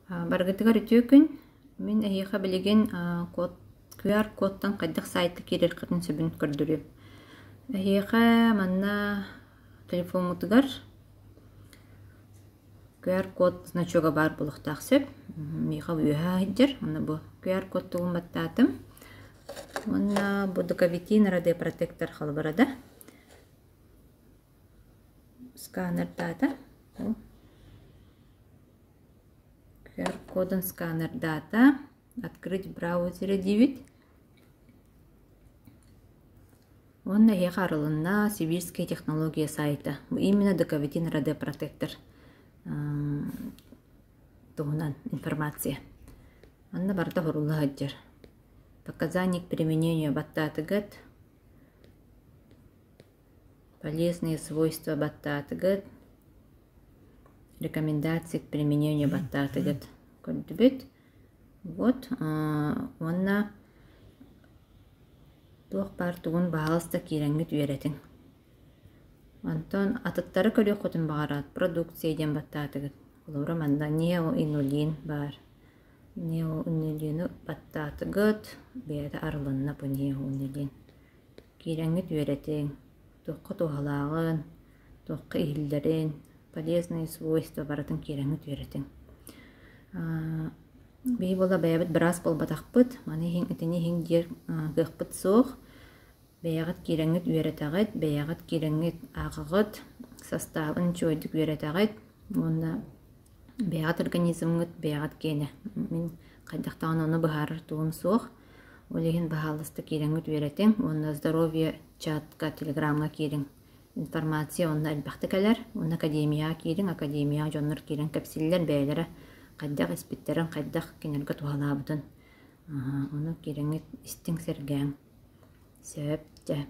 Барыгытыгар үтүө күн. Мин эһиэхэ билигин код QR кодтан хайдах сайтка киириэххитин сөбүн көрдөрүөм. Эһиэхэ манна телефоммутугар QR код значога баар буолуохтаах сөп. Миэхэ үөһэ сылдьар. Онно бу QR код тугун баттаатым. Уонна бу Дукавитин радиопротектор халбарада. Сканердаата. QR-кодун сканердаата. Открыть в браузере диибит. Уонна эһиэхэ арылынна Сибирская технология сайта. Бу именно Докавитин радиопротектор туһунан информация. Манна барыта сурулла сылдьар. Показания к применению баттаатыгыт. Полезные свойства баттаатыгыт. Рекомендации к применению баттаатыгыт көрдүбүт. Вот уонна туох баар тугун баһаалыста киирэҥҥит үөрэтиҥ. Онтон атыттары көрүөххүтүн баҕараат продукция диэн баттаатыгыт. Холобура манна неоинулин баар. Неоинулины баттаатыгыт, бэйэтэ арылынна бу неоинулин. Киирэҥҥит үөрэтиҥ, туохха туһалааҕын, туохха иһиллэрин, полезные свойства барытын киирэҥҥит үөрэтиҥ. Биһи буола бэйэбит быраас буолбатахпыт, маны иһин итини иһин диир кыахпыт суох. Бэйэҕит киирэҥҥит үөрэтэҕит, бэйэҕит киирэҥҥит ааҕаҕыт, састаабын үчүгэйдик үөрэтэҕит уонна бэйэҕит организмҥыт бэйэҕит киэнэ. Мин хайдах даҕаны ону быһаарар тугум суох. Ол иһин баһаалыста киирэҥҥит үөрэтиҥ уонна здоровье чатка, телеграмҥа киириҥ. Информация онно элбэхтэ кэлэр. Уонна академияҕа киириҥ, академияҕа дьоннор киирэн кэпсииллэр бэйэлэрэ хайдах испиттэрин, хайдах кинилэргэ туһалаабытын. Ону киирэҥҥит истиҥ, сэргээҥ. Сөп, дьэ.